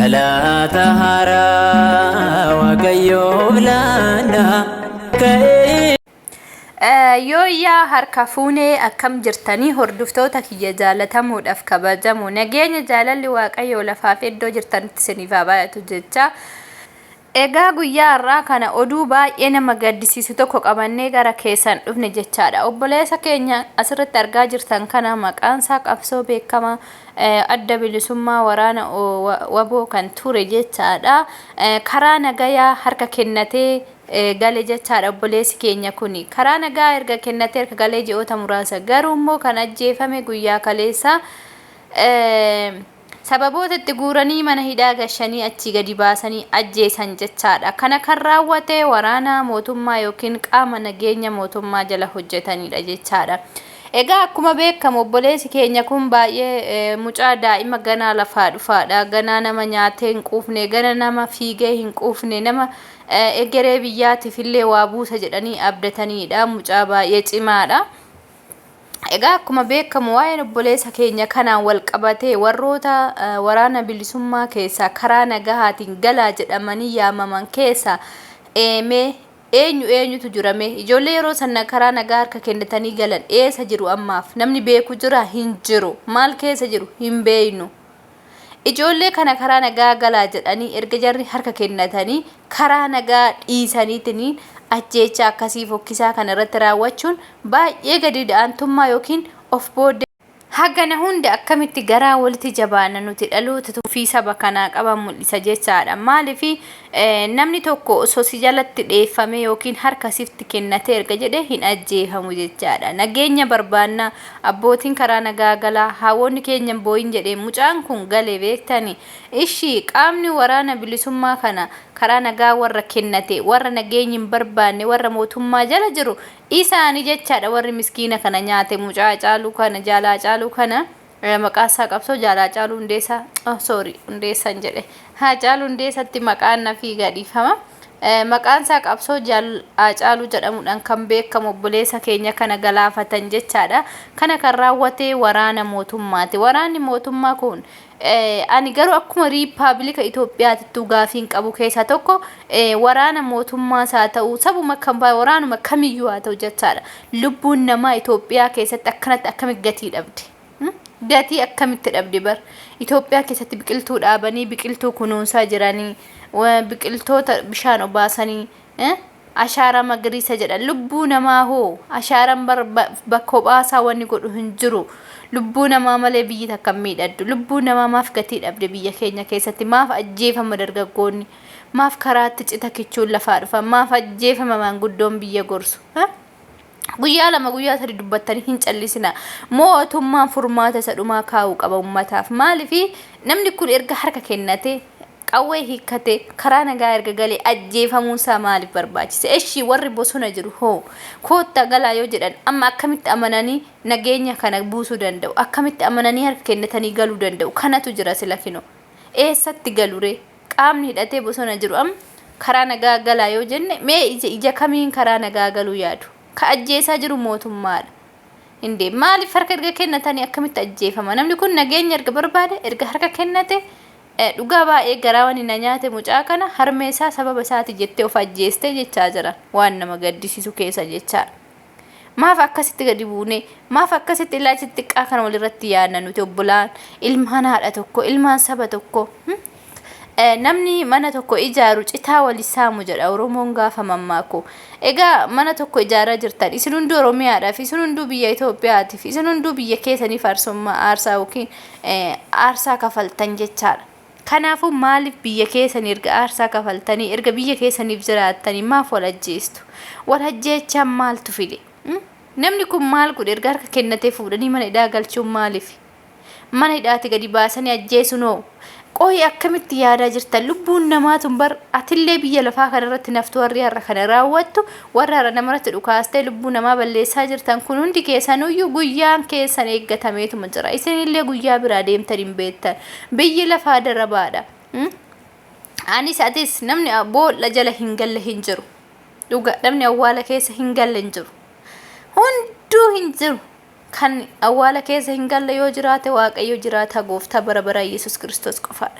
Galata haaraa Waaqayyoof laanna ka'ee. Yooyyaa harka fuunee akkam jirtanii hordoftoota kiyya jaalatamuudhaaf kabajamu nageenya jaalalli waaqayyoo lafaaf iddoo jirtanitti isiniif haa baay'atu jecha Egaa guyyaa har'aa kana oduu baay'ee nama gaddisiisu tokko qabannee gara keessan dhufne jechaadha. Obboleessa keenya asirratti argaa jirtan kana maqaansaa qabsoo beekamaa adda bilisummaa waraana waboo kan ture jechaadha. Karaa nagayaa harka kennatee gale jechaadha obboleessi keenya kuni. Karaa nagaa erga kennatee harka galee ji'oota muraasa. Garuu immoo kan ajjeefame guyyaa kaleessaa Sababoota itti guuranii mana hidhaa gashanii achii gadi baasanii ajjeesan jechaadha. Kana kan raawwate waraana mootummaa yookiin qaama nageenya mootummaa jala hojjetanidha jechaadha. Egaa akkuma beekamu obboleessi keenya kun baay'ee mucaa daa'ima ganaa lafaa dhufaadha. Ganaa nama nyaatee hin quufne, gana nama fiigee hin quufne, nama egeree biyyaatiif illee waa buusa jedhanii abdataniidha. Mucaa baay'ee cimaadha. Egaa akkuma beekamu waa'een obboleessa keenya kanaan wal qabatee warroota waraana bilisummaa keessaa karaa nagahaatiin galaa jedhamanii yaamaman keessaa mee eenyu eenyutu jira mee ijoollee yeroo sana karaa nagaa harka kennatanii galan eessa jiru ammaaf namni beeku jira hin jiru maal keessa jiru hin beeknu. Ijoollee kana karaa nagaa galaa jedhanii erga jarri harka kennatanii karaa nagaa dhiisaniitiniin ajjeechaa akkasii fokkisaa kana irratti raawwachuun baay'ee gadi aantummaa yookiin of booddee Hagana hunda akkamitti garaa walitti jabaanna nuti dhaloota tuffii saba kanaa qaban mul'isa jechaadha. Maaliif namni tokko osoo si jalatti dheeffamee yookiin harka sitti kennatee erga jedhee hin ajjeefamu jechaadha. Nageenya barbaanna Abbootiin karaa nagaa galaa, haawwonni keenya hin boo'in jedhee mucaan kun gale beektani. Ishi qaamni waraana bilisummaa kana karaa nagaa warra kennate, warra nageenyi hin barbaanne, warra mootummaa jala jiru isaani jechaadha warri miskiina kana nyaate mucaa Haacaaluu kana, Jaal Haacaaluu kana maqaa isaa qabsoo Jaal Haacaaluu Hundeessaa, oh sorry Hundeessaan jedhe. Haacaaluu Hundeessatti maqaan na fiiga dhiifama. Maqaan isaa qabsoo Jaal Haacaaluu jedhamuudhaan kan beekamu obboleessa keenya kana galaafatan jechaadha. Kana kan raawwate waraana mootummaati. Waraanni mootummaa kun ani garuu akkuma riippaabilika Itoophiyaatittuu gaafiin qabu keessaa tokko waraana mootummaas haa ta'u sabuma kan waraanuma kamiyyuu haa ta'u jechaadha. Lubbuun namaa Itoophiyaa keessatti akkanatti akkamitti gatii dhabde? Gatii akkamitti dhabde bar? Itoophiyaa keessatti biqiltuu dhaabanii biqiltuu kunuunsaa jiranii biqiltoota bishaan obaasanii ashaaraa magariisa jedhan lubbuu namaa hoo ashaaraan bar kophaasaa wanni godhu hin jiru. Lubbuu namaa malee biyyi takka hin miidhaddu. Lubbuu namaa maaf gatii dhabde biyya keenya keessatti? Maaf ajjeefama dargaggoonni? Maaf karaatti cita kichuun lafaa dhufa? Maaf ajjeefama maanguddoon biyya gorsu? Guyyaa lama guyyaa sadi dubbattanii hin callisina. Mootummaan furmaata isa dhumaa kaa'uu qaba ummataaf. Maaliif namni kun erga harka kennate qawwee hiikkate karaa nagaa erga galee ajjeefamuun isaa maaliif barbaachise? Eshi warri bosona jiru hoo koottaa galaa yoo jedhan amma akkamitti amananii nageenya kana buusuu danda'u? Akkamitti amananii harka kennatanii galuu danda'u? Kanatu jira sila kino. Eessatti galuree? Qaamni hidhatee bosona jiru amma karaa nagaa galaa yoo jenne mee ija ija kamiin karaa nagaa galuu yaadu? Ka ajjeesaa jiru mootummaadha. Indee maaliif harka erga kennatanii akkamitti ajjeefama? Namni kun nageenya erga barbaade erga harka kennate dhugaa baay'ee garaa wani na nyaate mucaa kana harmee isaa sababa isaati jettee of ajjeeste jechaa jira waan nama gaddisiisu keessa jechaadha. Maaf akkasitti gadi buune? Maaf akkasitti ilaalcha xixiqqaa kana walirratti yaadna nuti obbolaan ilmaan haadha tokko ilmaan saba tokko. Namni mana tokko ijaaru citaa wali saamu jedha Oromoon gaafa mammaaku. Egaa mana tokko ijaaraa jirtan isin hunduu Oromiyaadhaaf isin hunduu biyya Itoophiyaatiif isin hunduu biyya keessaniif aarsummaa aarsaa yookiin aarsaa kafaltan jechaadha. Kanaafuu maaliif biyya keessanii erga aarsaa kafaltanii erga biyya keessaniif jiraattanii maaf wal ajjeestu? Wal ajjeechaan maaltu fide? Namni kun maal godhe erga harka kennatee fuudhanii mana hidhaa galchuun maaliif? Mana hidhaati gadi baasanii ajjeesuun hoo? Qoyi akkamitti yaadaa jirtan? Lubbuun namaa tun bar atillee biyya lafaa kanarratti naftu warri har'a kana raawwattu warra har'a namarratti dhukaastee lubbuu namaa balleessaa jirtan kun hundi keessanuyyuu guyyaan keessan eeggatameetuma jira. Isinillee guyyaa biraa deemtan hin beektan. Biyyi lafaa darabaadha. Anis atis namni boolla jala hin galle hin jiru. Dhuga namni awwaala keessa hin galle hin jiru. Hunduu hin jiru. Kan awwaala keessa hin galle yoo jiraate Waaqayyo jiraataa gooftaa bara baraa Yesuus Kiristoos qofaadha.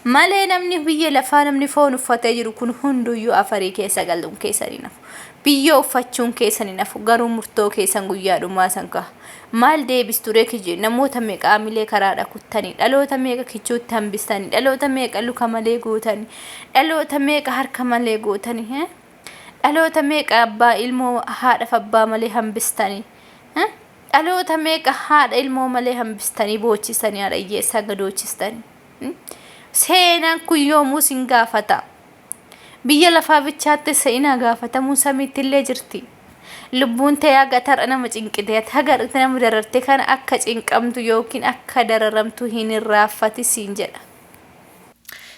Malee namni biyya lafaa namni foon uffatee jiru kun hunduyyuu afarii keessa galuun keessan hin hafu. Biyyoo uffachuun keessan hin hafu. Garuu murtoo keessan guyyaa dhumaa san ka'a. Maal deebistu ree kije namoota meeqa amilee karaadha kuttanii dhaloota meeqa kichuutti hambistanii dhaloota meeqa luka malee gootanii dhaloota meeqa harka malee gootanii hee? Dhaloota meeqa abbaa ilmoo haadhaf abbaa malee hambistanii hee? Dhaloota meeqa haadha ilmoo malee hambistanii boochistanii haadha hiyyeessaa gadoochistanii. Seenaan kun yoomuu sin gaafata. Biyya lafaa bichaatti seenaa gaafatamuun samiitti illee jirti. Lubbuun tee haga har'a nama cinqite, haga har'a nama dararte kana akka cinqamtu yookiin akka dararamtu hin irraanfati siin jedha.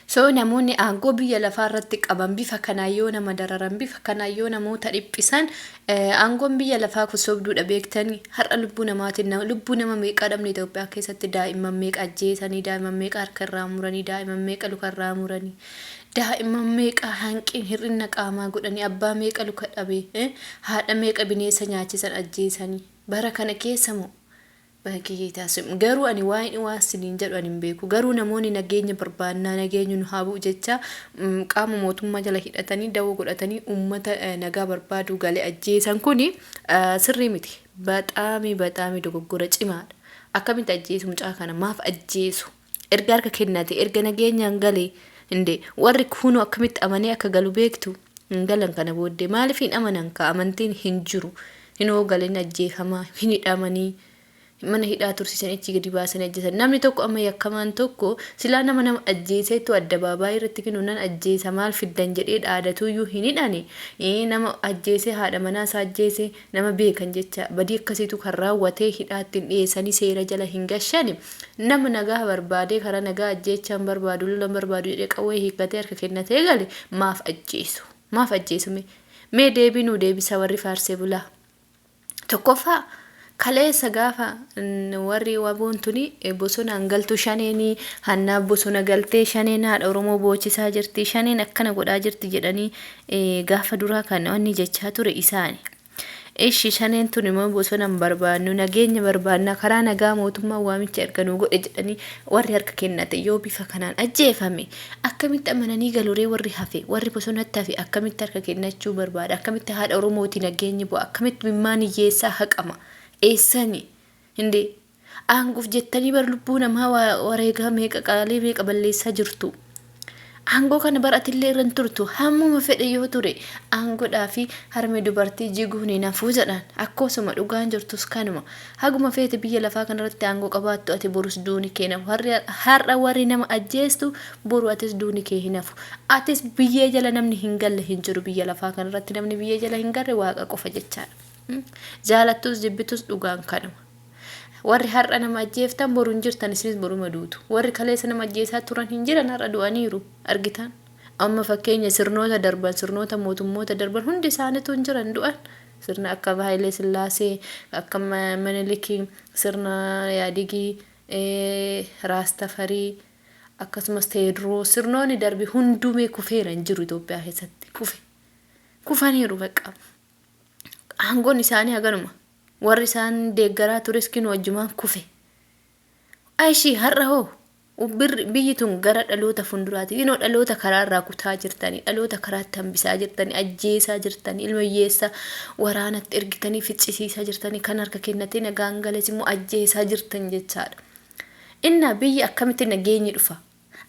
So namoonni aangoo biyya lafaa irratti qaban bifa kanaan yoo nama dararan, bifa kanaan yoo namoota dhiphisan, aangoon biyya lafaa kun sobduudha beektanii. Har'a lubbuu namaatiin lubbuu nama meeqaa dhabne Itoophiyaa keessatti? Daa'imman meeqa ajjeesanii, daa'imman meeqa harka irraa muranii, daa'imman meeqa luka irraa muranii, daa'imman meeqa hanqin hir'ina qaamaa godhanii, abbaa meeqa luka dhabe, haadha meeqa bineensa nyaachisan ajjeesanii bara kana keessa moo? Baay'ee taasisu. Garuu ani waa'ee waan isiniin jedhu ani hin beeku. Garuu namoonni nageenya barbaannaa, nageenyi nu haa bu'u jecha qaama mootummaa jala hidhatanii dawoo godhatanii uummata nagaa barbaadu galee ajjeesan kuni sirrii miti. Baxaami baxaami dogoggora cimaadha. Akkamitti ajjeesu mucaa kana? Maaf ajjeesu? Erga harka kennate, erga nageenyaan galee inde warri kunoo akkamitti amanee akka galu beektu? Hin galan kana booddee. Maaliif hin amanan ka amantiin hin jiru. Hin hoogalin ajjeefamaa, hin hidhamanii. Mana hidhaa tursiisan, achi gadi baasanii ajjeesan. Namni tokko amma yakkamaan tokko silaa nama nama ajjeeseetu addabaabaayii irratti kennu nan ajjeesa maal fiddan jedhee dhaadatuyyuu hin hidhani. Nama ajjeesee haadha manaa isaa ajjeese nama beekan jecha badii akkasiitu kan raawwatee hidhaatti hin dhiyeessanii seera jala hin gashani. Nama nagaa barbaadee karaa nagaa ajjeechaan barbaadu, lola barbaadu jedhee qawwee hiikkatee harka kennatee gale maaf ajjeesu? Maaf ajjeesu mee? Mee deebii nuu deebisa warri faarsee bulaa. Tokkoffaa, kaleessa gaafa warri waboon tuni bosonaan galtu shaneenii hannaa bosona galtee shaneen haadha Oromoo boochisaa jirti, shaneen akkana godhaa jirti jedhanii gaafa duraa kan wanni jechaa ture isaani. Ishi shaneen tun immoo bosona hin barbaannu, nageenya barbaanna, karaa nagaa mootummaan waamicha erga nuu godhe jedhanii warri harka kennate yoo bifa kanaan ajjeefame akkamitti amananii galuree? Warri hafe, warri bosonatti hafe akkamitti harka kennachuu barbaada? Akkamitti haadha Oromooti nageenyi bu'a? Akkamitti mimmaan hiyyeessaa haqama? Eessani hindee aangoof jettanii bar lubbuu namaa wareegaa meeqa qaalii meeqa balleessaa jirtu. Aangoo kana bar atillee irra hin turtu. Hammuma fedhe yoo ture aangoodhaa fi harmi dubartii jiguun hin hafuu jedhan. Akkasuma dhugaan jirtus kanuma. Haguma feete biyya lafaa kanarratti aangoo qabaattu ati borus duuni kee hin hafu. Har'a warri nama ajjeestu boru atis duuni kee hin hafu. Atis biyyee jala namni hin galle hin jiru biyya lafaa kanarratti. Namni biyyee jala hin galle Waaqa qofa jechaadha. Jaalattus jibbitus dhugaan kanuma. Warri har'a nama ajjeeftan boru hin jirtan, isinis boruma duutu. Warri kaleessa nama ajjeesaa turan hin jiran, har'a du'aniiru argitan. Amma fakkeenya sirnoota darban, sirnoota mootummoota darban hundi isaaniitu hin jiran, du'an. Sirna akka Haayilee Sillaasee, akka Minilikii, sirna Yaadigii, Raastafarii, akkasumas Teediroos, sirnoonni darbe hunduu mee kufeera, hin jiru Itoophiyaa keessatti kufe. Kufaniiru bakka. Aangoon isaanii haganuma. Warri isaan deeggaraa tures kinu wajjumaan kufe. Aishii har'a hoo biyyi tun gara dhaloota fuulduraati. Inoo dhaloota karaa irraa kutaa jirtanii, dhaloota karaatti hambisaa jirtanii, ajjeesaa jirtanii, ilma hiyyeessaa waraanatti ergitanii ficcisiisaa jirtanii, kan harka kennatee nagaan gales immoo ajjeesaa jirtan jechaadha. Innaa biyyi akkamitti nageenyi dhufa?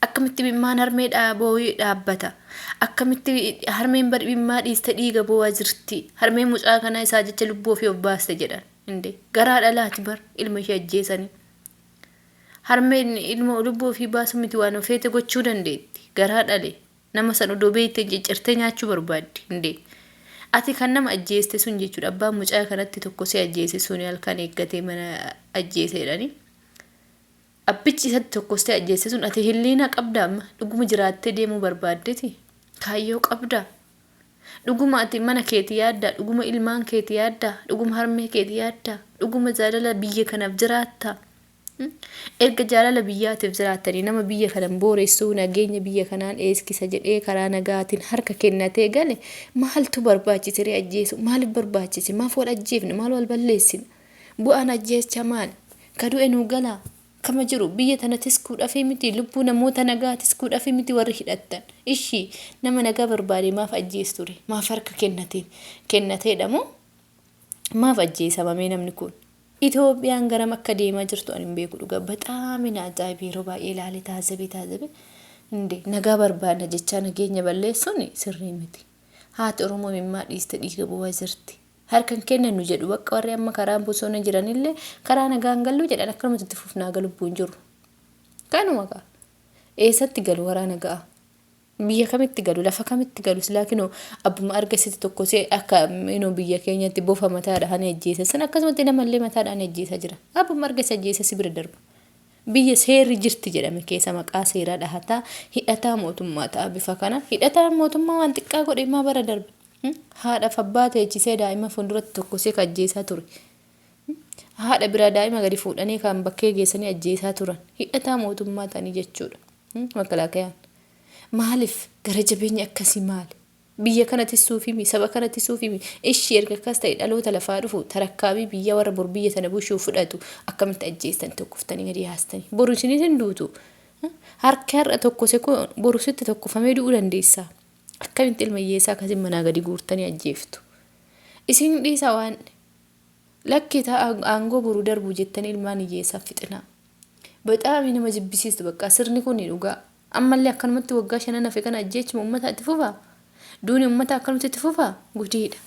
Akkamitti imimmaan harmee boo'ii dhaabbata? Akkamitti harmeen bar imimmaa dhiiste dhiiga boo'aa jirti? Harmeen mucaa kanaa isaa jecha lubbuu ofii of baaste jedhan. Inde garaa dhalaati bar ilma ishee ajjeesanii. Harmeen ilma lubbuu ofii baasu miti, waan ofeete gochuu dandeetti. Garaa dhale. Nama san odoo beektee ciccirtee nyaachuu barbaaddi. Inde ati kan nama ajjeeste sun jechuudha. Abbaan mucaa kanatti tokko si ajjeese suni halkan eeggatee mana ajjeese jedhanii. Abbichi isatti tokkostee ajjeesse sun ati hilliinaa qabda amma? Dhuguma jiraattee deemuu barbaaddeti? Kaayyoo qabda? Dhuguma ati mana keeti yaaddaa? Dhuguma ilmaan keeti yaaddaa? Dhuguma harmee keeti yaaddaa? Dhuguma jaalala biyya kanaaf jiraattaa? Erga jaalala biyyaatiif jiraattanii nama biyya kanan booressuu, nageenya biyya kanaan eeskisa jedhee karaa nagaatiin harka kennatee gale maaltu barbaachise ree ajjeesu? Maaliif barbaachise? Maaf wal ajjeefna? Maal wal balleessina? Bu'aan ajjeechaa maali? Ka du'e nuu galaa? Akkama jiru biyya tana tiskuudhaafii miti lubbuu namoota nagaa tiskuudhaafii miti warri hidhattan. Ishii nama nagaa barbaade maaf ajjeesture? Maaf harka kennate kennateedha moo maaf ajjeesamamee namni kun? Itoophiyaan garam akka deemaa jirtu ani hin beeku dhugaa. Baxaami na ajaa'ibe yeroo baay'ee ilaale taazabee taazabee. Inde nagaa barbaadna jechaa nageenya balleessuun sirrii miti. Haati Oromoo imimmaa dhiiste dhiiga bu'aa jirti. Harka hin kennannu jedhu bakka warri amma karaa bosona jiranillee karaa nagaan gallu jedhan akkanumatti itti fufnaa ga lubbuun jiru. Kanuma kaa. Eessatti galu karaa nagaa? Biyya kamitti galu? Lafa kamitti galu? Silaa kinoo abbuma arga sitti tokkosee akka inoo biyya keenyatti bofa mataadhaan ajjeesa san akkasumatti namallee mataadhaan ajjeesaa jira. Abbuma arga si ajjeesa si bira darba. Biyya seerri jirti jedhame keessa maqaa seeraa dhahataa hidhataa mootummaa ta'a bifa kana. Hidhataan mootummaa waan xiqqaa godhe maa bara darbe. Haadhaaf abbaa teechisee daa'ima fuulduratti tokkosee kan ajjeesaa ture. Haadha biraa daa'ima gadi fuudhanii kan bakkee geessanii ajjeesaa turan. Hidhataa mootummaa ta'anii jechuudha. Makalaakayaan. Maaliif gara jabeenyi akkasii maali? Biyya kana tissuufimi, saba kana tissuufimi, ishii erga akkas ta'e dhaloota lafaa dhufu tarakkaabii biyya warra bor biyya tana bushuu fudhatu akkamitti ajjeestan tokkoftanii gadi yaastanii. Boru isinis hin duutu. Harki har'a tokkose kun boru sitti tokkofamee du'uu dandeessa. Akkamitti ilma hiyyeessaa akkasiin manaa gadi guurtanii ajjeeftu? Isin dhiisaa waan lakki ta'a aangoo boru darbu jettanii ilmaan hiyyeessaa fixinaa. Baxaami nama jibbisiistu bakka sirni kun dhugaa. Ammallee akkanumatti waggaa shanan hafe kana ajjeechuma uummataa itti fufaa? Duuni uummataa akkanumatti itti fufaa? Gudiidha.